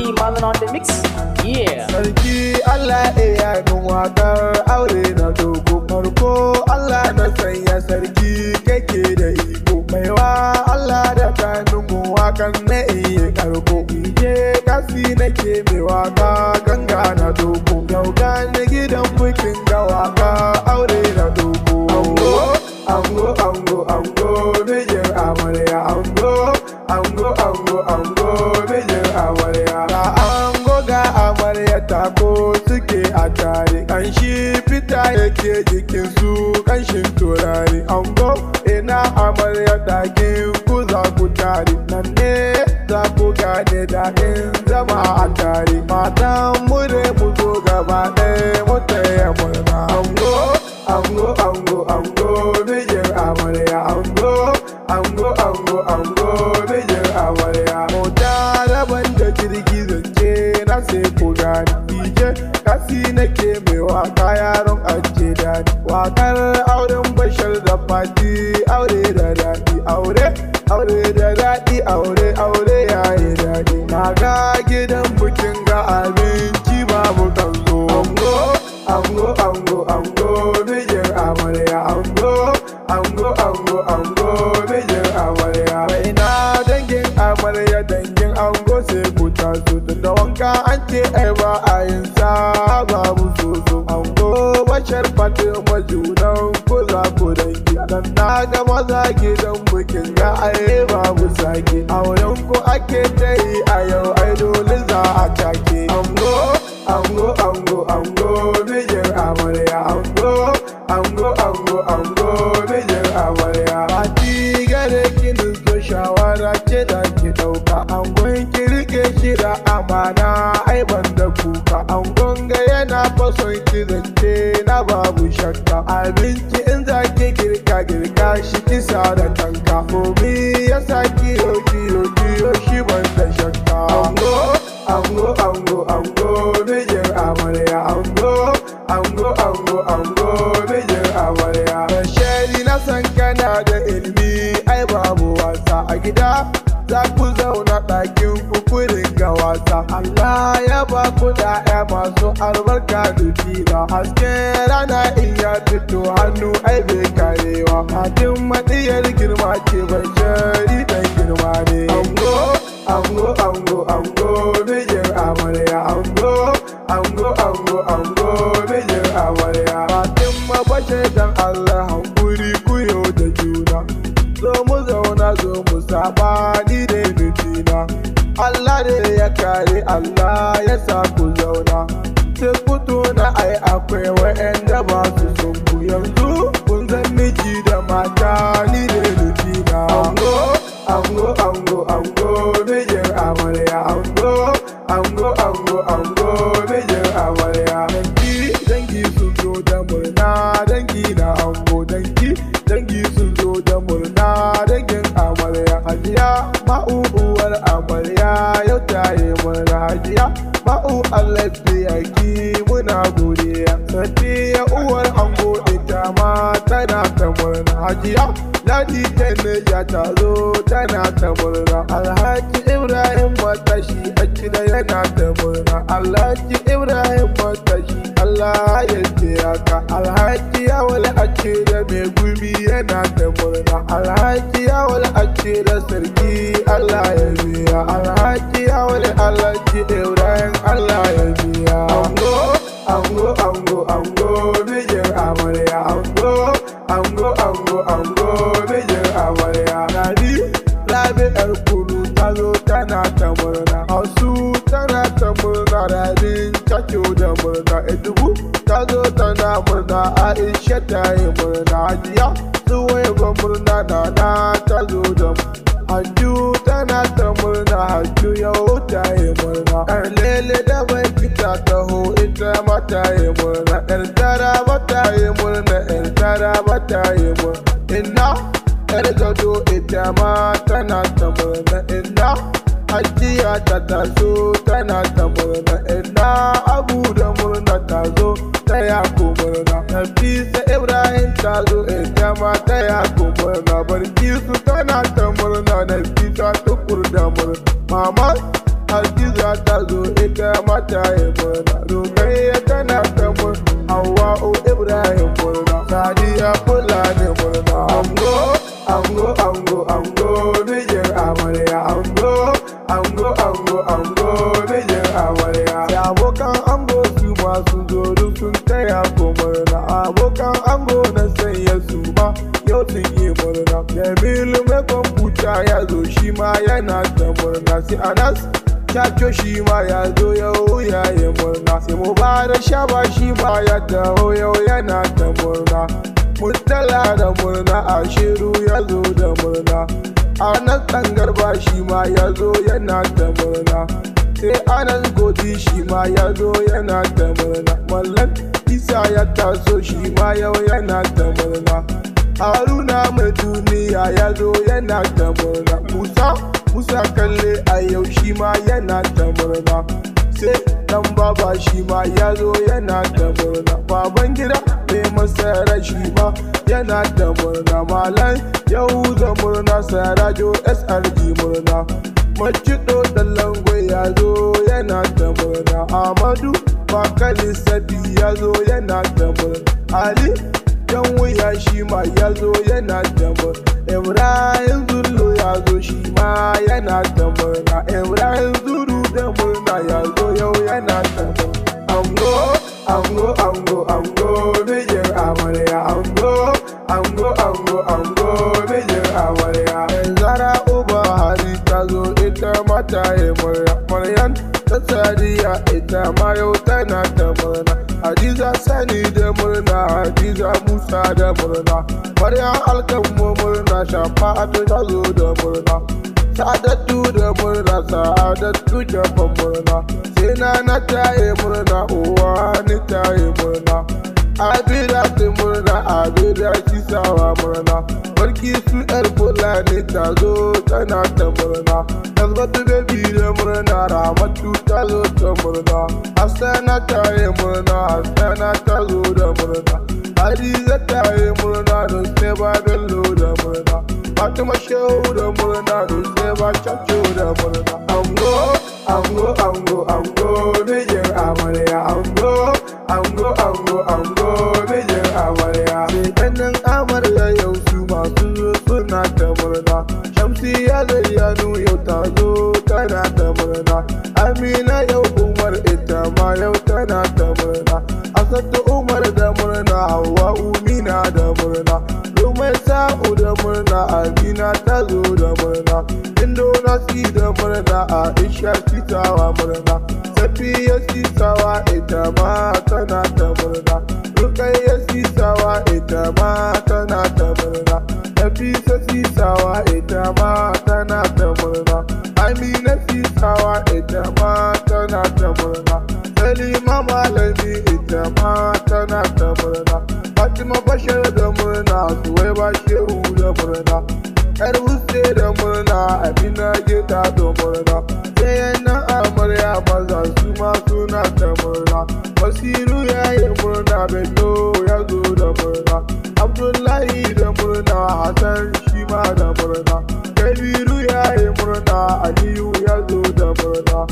D Malan on the mix. Yeah. Sarki Allah iya min waƙar aure na dogo. Farko Allah na sanya sarki kake da iko. Maiwa Allah da kanin waƙan na iya karko. Ije kasi nake mai waka ganga na dogo. Yau gani gidan bikin ga waka aure na dogo. Ango, ango, ango, ango, mijin amarya ango, ango, ango, ango, mijin amarya. Ga ango ga amarya tako suke a tare. Kanshi fita yake jikin su kanshin turare. Ango ina amarya ɗakin ku za ku tare. Nan ne za ku gane daɗin zama a tare. Matan mu ne mu zo gaba ɗaya mu taya murna. Ango, ango, ango, ango, mijin amarya ango, ango, ango, ango, mijin amarya. Mota daban da jirgi zance na sai ku gani. DJ kasi nake mai waka yaron aje dani. Wakar auren Bashar da Fati aure da daɗi aure. Aure da daɗi aure aure yayi daɗi. Na ga gidan bikin ga abinci babu kanzo. Ango, ango, ango, ango, mijin amarya ango, ango, ango, ango, mijin amarya. Ina dangin amarya dangin ango sai ku taso tunda wanka an ce ai ba a yin sa babu soso. Ango Bashar Fatima junan ku za ku dangi. Dan na ga maza gidan bikin ga ai babu sake. Auren ku ake ta yi a yau ai dole za a take. Ango, ango, ango, ango, mijin amarya ango, ango, ango, ango, mijin amarya. Fati gare ki zo shawara ce da ki ɗauka. Angon ki rike shi da amana ai ban da kuka. Angon ga yana fason ki zance na babu shakka. Abinci in za ki girka girka shi kisa da tanka. Komi ya sa kiyo kiyo kiyo shi ban da shakka. Ango, ango, ango, ango, mijin amarya ango, ango, ango, ango, mijin amarya. Bashari na san kana da ilimi ai babu wasa a gida. Za ku zauna ɗakin ku ku ringa wasa. Allah ya ba ku ɗaya masu albarka da fila. Hasken rana in ya fito hannu ai bai karewa. Fatin maɗiyar girma ce Bashari dan girma ne. Ango, ango, ango, ango, mijin amarya ango, ango, ango, ango, mijin amarya. Fatima Bashar dan Allah hankuri kuyo da juna. Zo mu zauna zo mu saba ni da mijina. Allah ne ya kare Allah ya sa ku zauna. Sai ku tuna ai akwai wa'anda ba su son ku yanzu. Kun zan miji da mata ni da mijina. Ango, ango, ango, ango, mijin amarya ango, ango, ango, ango, mijin amarya. Dangi, dangi sun zo da murna, dangi na ango, dangi, dangi sun zo da murna, dangin amarya. Hajiya ma'u uwar amarya yau ta yi murna. Hajiya ma'u Allah biya ki muna godiya. Safiya uwar ango ita ma tana ta murna. Hajiya Ladi ta Neja ta zo tana ta murna. Alhaji Ibrahim matashi a gida yana ta murna. Alhaji Ibrahim matashi Allah ya biya ka. Alhaji Yawal a da mai gumi yana ta murna. Alhaji Yawal a da sarki Allah ya biya. Alhaji Yawal Alhaji Ibrahim Allah ya biya. Ango, ango, ango, ango, mijin amarya ango, ango, ango, ango, mijin amarya. Rabi, Rabi yar kulu ta zo tana ta murna. Hausu tana ta murna, Rabin caco da murna. Edubu ta zo tana murna, Aisha ta yi murna. Hajiya Suwaiba murna, Nana ta zo da Hajju tana ta murna, Hajju yau ta yi murna. Yar lele da bai fita taho ita ma ta yi murna. Yar tara ba ta yi murna, yar tara ba ta yi murna. Inna yar gado ita ma tana ta murna. Inna Hajiya ta taso tana ta murna. Inna Abu da murna ta zo ta ya ku murna. Nafisa Ibrahim ta zo ita ma ta ya ku murna. Barkisu tana ta murna. Nafisa tukur da murna. Mama Hadiza ta zo ita mata yi murna. Rukayya tana ta murna. Hawwa'u Ibrahim murna. Sadiya Fulani murna. Ango, ango, ango, ango, mijin amarya. Ango, ango, ango, ango, mijin amarya. Da abokan ango su ma sun zo duk sun taya ko murna. Abokan ango na sanya su ma yau sun yi murna. Jamilu mai kwamfuta ya zo shi ma yana ta murna. Sai Anas Chacho shi ma ya zo yau ya yi murna. Sai Mubarak Shaba shi ma ya taho yau yana ta murna. Murtala da murna, Ashiru ya zo da murna. Anas ɗan Garba shi ma ya zo yana ta murna. Sai Anas Godi shi ma ya zo yana ta murna. Mallan Isa ya taso shi ma yau yana ta murna. Haruna mai duniya ya zo yana ta murna. Musa Musa Kalle a yau shi ma yana ta murna. Sai dan baba shi ma ya zo yana ta murna. Baban gida mai masara shi ma yana ta murna. Malam Yahuza murna, Sarajo SRG murna. Macido Dalangwe ya zo yana ta murna. Amadu Bakali Sadi ya zo yana ta murna. Ali Yan wuya shi ma ya zo yana ta murna. Ibrahim Zullo ya zo shi ma yana ta murna. Ibrahim Zuru da murna ya zo yau yana ta murna. Ango, ango, ango, ango, mijin amarya. Ango, ango, ango, ango, mijin amarya. Zara Uba Hari ta zo ita ma ta yi murna. Maryam ta Sadiya ita ma yau tana ta murna. Hadiza Sani da murna, Hadiza Musa da murna. Maryam Alkamu murna, Shafa'atu ta zo da murna. Sa'adatu da murna, Sa'adatu jafa murna. Sai na ta yi murna, uwa ni ta yi murna. Abida ta murna, Abida Sisawa murna. Barki su yar Fulani ta zo tana ta murna. Nazbatu baby da murna, Ramatu ta zo ta murna. Hassana ta yi murna, Hassana ta zo da murna. Hadiza ta yi murna, Nusaiba Bello da murna. Fatima Shehu da murna, Nusaiba Chacho da murna. Ango, ango, ango, ango, mijin amarya. Ango, ango, ango, ango, mijin amarya. Sai ƙanin amarya yau su masu zo suna ta murna. Shamsiya Zayyanu yau ta zo tana ta murna. Amina yau Umar ita ma yau tana ta murna. Asatu Umar da murna, Hauwa Umina da murna. Rumai Sa'u da murna, Amina ta zo da murna. Indonasi da murna, Aisha Sisawa murna. Safiya Sisawa ita ma tana ta murna. Rukayya Sisawa ita ma tana ta murna. Nafisa Sisawa ita ma tana ta murna. Amina Sisawa ita ma tana ta murna. Salima Malami ita ma tana ta murna. Fatima Bashir da murna, Suwaiba Shehu da murna. Yar Wuste da murna, Amina Geta da murna. Sai na amarya maza su ma suna ta murna. Basiru ya yi murna, Bello ya zo da murna. Abdullahi da murna, Hassan shi ma da murna. Kabiru ya yi murna, Aliyu ya zo da murna.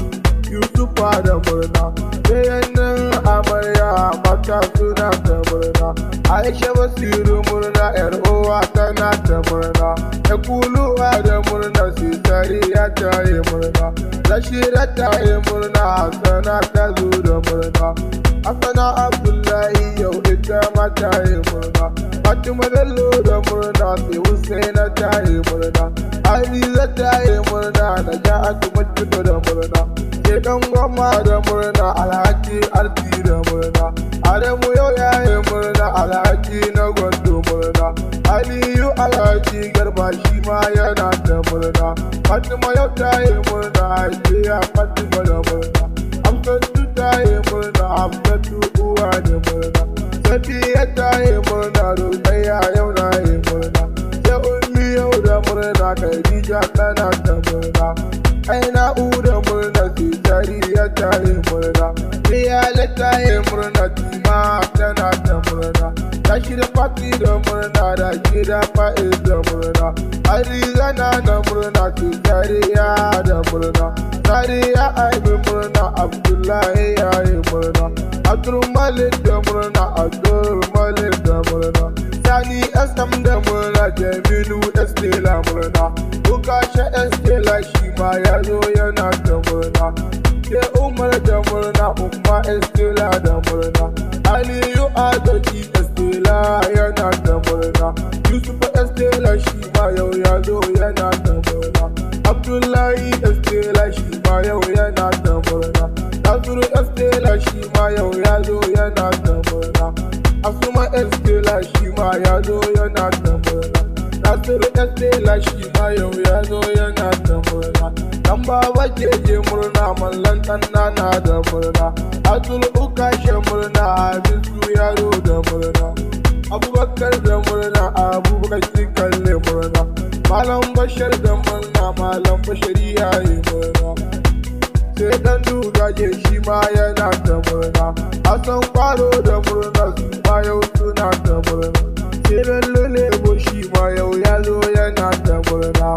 Yusufa da murna. Sayannin amarya mata suna ta murna. Aisha Basiru murna, yar uwa tana ta murna. Ekuluwa da murna, Sitariya ta yi murna. Rashida ta yi murna, Hassana ta zo da murna. Hassana Abdullahi yau ita ma ta yi murna. Fatima Bello da murna, sai Husaina ta yi murna. Hadiza ta yi murna, Naja'atu Macido da murna. Sai dan gwamma da murna, Alhaji Arti da murna. Adamu yau ya yi murna, Alhaji na Gwando murna. Aliyu Alhaji Garba shi ma yana da murna. Fatima yau ta yi murna, Hajiya Fatima da murna. Hamsatu ta yi murna, Hamsatu uwa da murna. Safiya ta yi murna, Rukayya yau na yi murna. Sai Ummi yau da murna, Khadija tana da murna. Aina da murna, Sitariya ta yi murna. Iyalai ta yi murna, Tima tana da murna. Tashi da Fati da murna, da gida Fa'iz da murna. Hadiza na da murna, Sitariya da murna. Sadiya murna, Abdullahi ya yi murna, Abdul Malik da murna, Abdul Malik da murna, Sani SM da murna, Jamilu S Tela murna, Ukasha S Tela shi ma ya zo yana da murna, Sai Umar da murna, Umma S Tela da murna, Aliyu Agaji S Tela yana da murna, Yusuf S Tela shi ma yau ya zo yana da murna, Abdullahi S Tela shi ma yau yana da murna, Nasiru S Tela shi ma yau ya zo yana da murna, Asuma S Tela shi ma ya zo yana da murna, Nasiru S Tela shi ma yau ya zo yana da murna, Dan baba jeje murna, mallan dan nana da murna, Atul Ukashe murna, Abisu yaro da murna, Abubakar da murna, Abubakar kalle murna, Malam Bashar da murna, Malam Bashari ya yi murna. Sai dan dugaje shi ma yana da murna, Hassan Kwaro da murna, su ma yau suna da murna. Sai Bello Lebo shi ma yau ya zo yana da murna.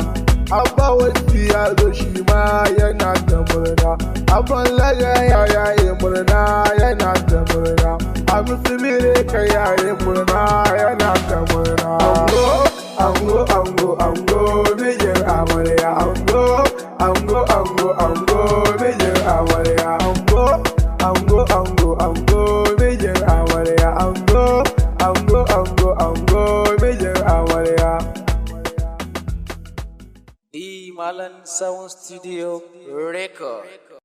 Abba Wasu ya zo shi ma yana da murna. Abban Laga ya yayi murna yana da murna. Abu Simire ka yayi murna yana da murna. Ango, ango, ango, ango, mijin amarya. Ango, ango, ango, ango, mijin amarya. Ango, ango, ango, ango, mijin amarya. Ango, ango, ango, ango, mijin amarya. The Malan Sound Studio Record.